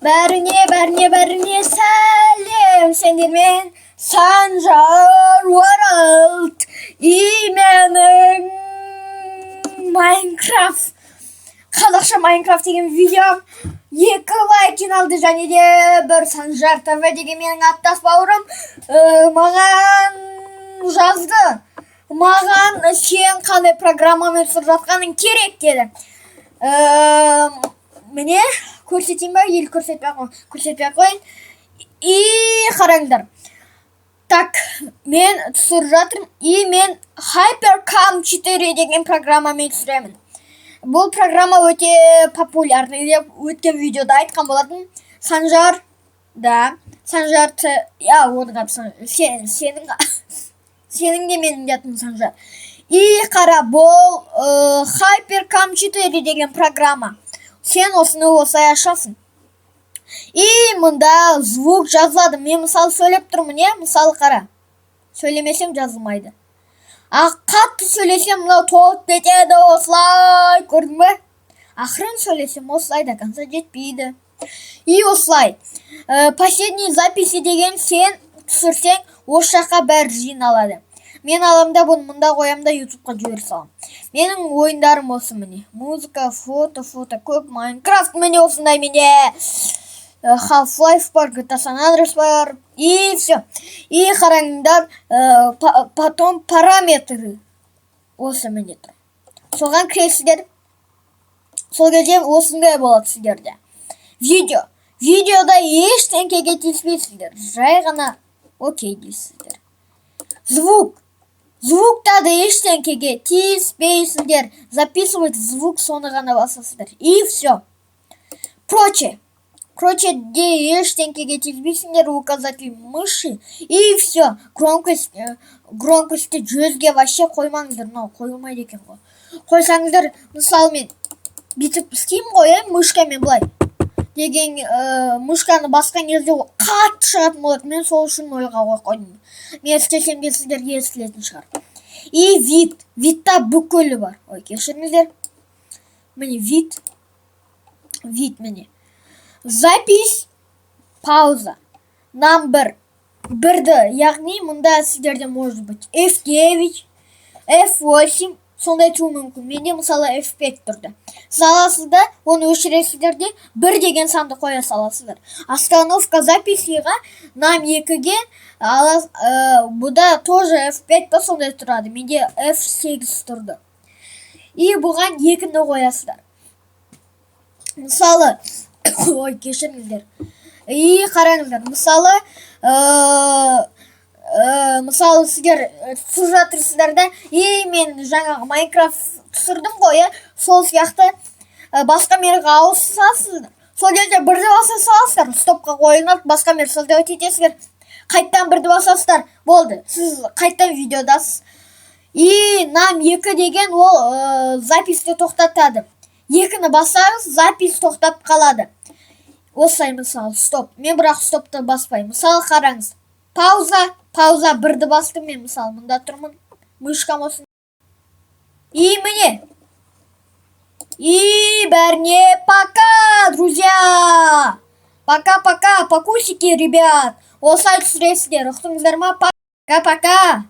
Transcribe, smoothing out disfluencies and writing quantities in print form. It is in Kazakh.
Бәріне, бәріне, бәріне сәлем! Сендермен Санжар World и менің Майнкрафт, қазақша Майнкрафт деген видеом екі лайк жиналды. Және де бір Санжар ТВ деген менің аттас бауырым маған жазды: «Маған сен қандай программамен түсіріп жатқаның керек», – деді. Міне, көрсетейін ба или көрсетпей ақ қояйын. И қараңдар, так, мен түсіріп жатырмын и мен HyperCam 4 деген программамен түсіремін. Бұл программа өте популярный деп өткен видеода айтқан болатын Санжар да, Санжар Т, иә, оның аты сен, сенің де, менің де атым Санжар. И қара, бұл HyperCam 4 деген программа. Сен осыны осылай ашасың и мында звук жазылады. Мен, мысалы, сөйлеп тұрмын, иә. Мысалы, қара, сөйлемесем, жазылмайды, а қатты сөйлесем, мынау толып кетеді осылай, көрдің бе? Ақырын сөйлесем, осылай до конца жетпейді. И осылай последние записи деген, сен түсірсең, осы жаққа бәрі жиналады. Мен аламын да, бұны мында қоямын да, Ютубқа жібере саламын. Менің ойындарым осы, міне, музыка, фото, фото көп, Майнкрафт, міне, осындай. Менде Half Life бар, GTA San Andreas бар и все. И қараңдар, потом параметры осы, міне, тұр. Соған кіресіздер. Сол кезде осындай болады сіздерде видео. Видеода ештеңкеге тиіспейсіздер, жай ғана «окей» дейсіздер. Звук, звукта да ештеңкеге тиіспейсіңдер, «записывать звук», соны ғана басасыздар и все. Прочее, прочее де ештеңкеге тиіспейсіңдер, указатель мыши и все. Громкость, громкостьті 100-ге вообще қоймаңыздар, мынау қойылмайды екен ғой. Қойсаңыздар, мысалы, мен бүйтіп істеймін ғой, иә, мышкамен былай деген, мышканы басқан кезде ол қатты шығатын болады. Мен сол үшін нольға қойып қойдым. Мен істесем де, сіздерге естілетін шығар. И вид, видта бүкілі бар. Ой, кешіріңіздер, міне, вид, вид, міне, запись, пауза. Нам бір, бірді, яғни мұнда сіздерде может быть F9, F8 сондай тұруы мүмкін. Менде, мысалы, F5 тұрды. Сіз аласыз да, оны өшіресіздер де, бір деген санды қоя саласыздар. Остановка записиға нам екіге ала, бұда тоже F5 па, сондай тұрады. Менде F8 тұрды. И бұған екіні қоясыздар, мысалы. Ой, кешіріңіздер. И қараңыздар, мысалы, мысалы, сіздер түсіріп жатырсыздар да, и мен жаңағы Майнкрафт түсірдім ғой, иә, сол сияқты басқа мирға ауысасыздар. Сол кезде бірді баса саласыздар, стопқа қойылады, басқа мир создавать етесіздер. Қайттан бірді басасыздар, болды, сіз қайттан видеодасыз. И нам екі деген ол записьті тоқтатады. Екіні бассаңыз, запись тоқтап қалады осылай. Мысалы, стоп, мен бірақ стопты баспаймын. Мысалы, қараңыз, пауза, пауза, бірді бастым. Мен, мысалы, мында тұрмын, мышкам осы. И міне, и бәріне пока, друзья, пока, пока, покусики, ребят. Осылай түсіресіздер, ұқтыңыздар ма? Пока, пока.